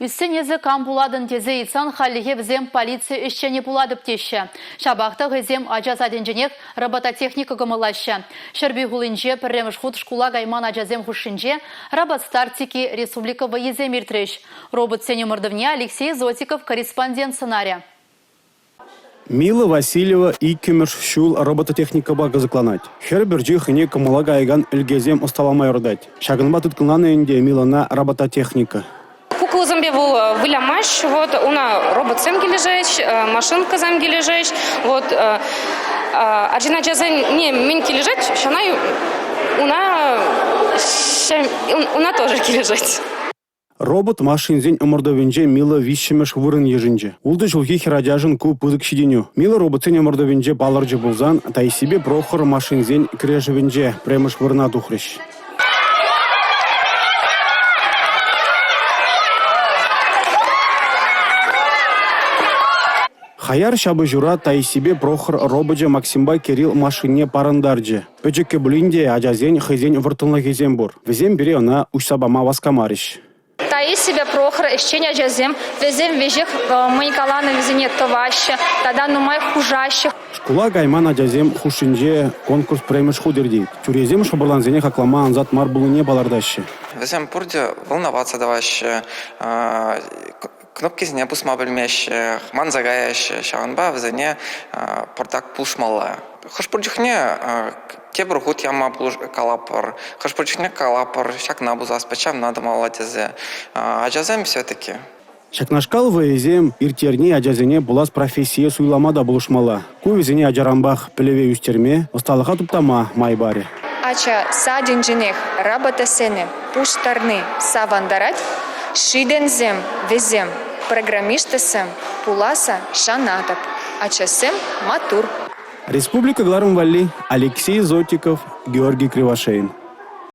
Ӳссен эсӗ кам пулатӑн тесе ыйтсан хальлӗхе вӗсем полици ӗҫченӗ пулатӑп теҫҫӗ. Ҫапах та хӑйсем ача садӗнченех робототехника кӑмӑллаҫҫӗ. Ҫӗрпӳ хулинче пӗрремӗш хут шкула кайман ачасем хушшинче Роботстартики республика вӑййисем иртрӗҫ. Роботсен ӑмӑртӑвне Алексей Зотиков корреспондент сӑнарӗ. Мила Васильева иккӗмӗш ҫул робототехникӑпа кӑсӑкланать. Хӗр пӗрчи хӑйне кӑмӑла каякан ӗлкесем ӑсталама юратать. Ҫакӑнпа тыткӑнланӑ ӗнтӗ Милӑна робототехника. Куклӑсемпе вӑл вылямасть, вот уна роботсем килӗшеҫ, машинкӑсем килӗшеҫ. Вот арҫын ачасене мӗн килӗшет, ҫавна уна уна тоже килӗшет. Робот машинсен ӑмӑртӑвӗнче Мила виҫҫӗмӗш вырӑн йышӑнчӗ. Ултӑ ҫулхи хӗрачашӑн ку пысӑк ҫитӗнӳ. Мила роботсен ӑмӑртӑвӗнче палӑрчӗ пулсан Таисипе Прохор машинсен кӗрешӗвӗнче пӗрремӗш вырӑна тухрӗҫ. Хаяр ҫапӑҫура Таисипе Прохор робочӗ Максимпа Кирилл машинне парӑнтарчӗ. Пӗчӗккӗ пулин те ачасен хӑйсен вӑрттӑнлӑхӗсем пур. Вӗсем пире ӑна уҫса пама васкамарӗҫ. Таисипе Прохор ӗҫчен ачасем, вӗсем веҫех мӑн каланӑ вӗсене тӑваҫҫӗ тата нумай хушаҫҫӗ. Шкула кайман ачасем хушшинче конкурс пӗрремӗш хут иртет. Тӳресем шӑпӑрлансене хаклама ансат мар пулнине палӑртаҫҫӗ. Вӗсем пурте волноваться тӑваҫҫӗ, кнопкисене пусма пӗлмеҫҫӗ, манса каяҫҫӗ. Ҫавӑнпа вӗсене пӑртак пулӑшмалла. Хӑш-пӗр чухне тепӗр хут яма калапӑр, хӑш-пӗр чухне калапӑр, ҫакна пусас, ҫавна тумалла тесе. Ачасем все-таки. Ҫакнашкал вӑйӑсем ирттерни ачасене пулас профессие суйлама та пулӑшмалла. Ку вӗсене ачаранпах пӗлӗве ӳстерме, ӑсталӑха туптама май парӗ. Ача садӗнченех роботосене пуҫтарни савӑнтарать. Ҫитӗнсем вӗсем программистсем пуласса шанатӑп. Ачасем маттур. Республика кӑларӑм валли Алексей Зотиков, Георгий Кривошеин.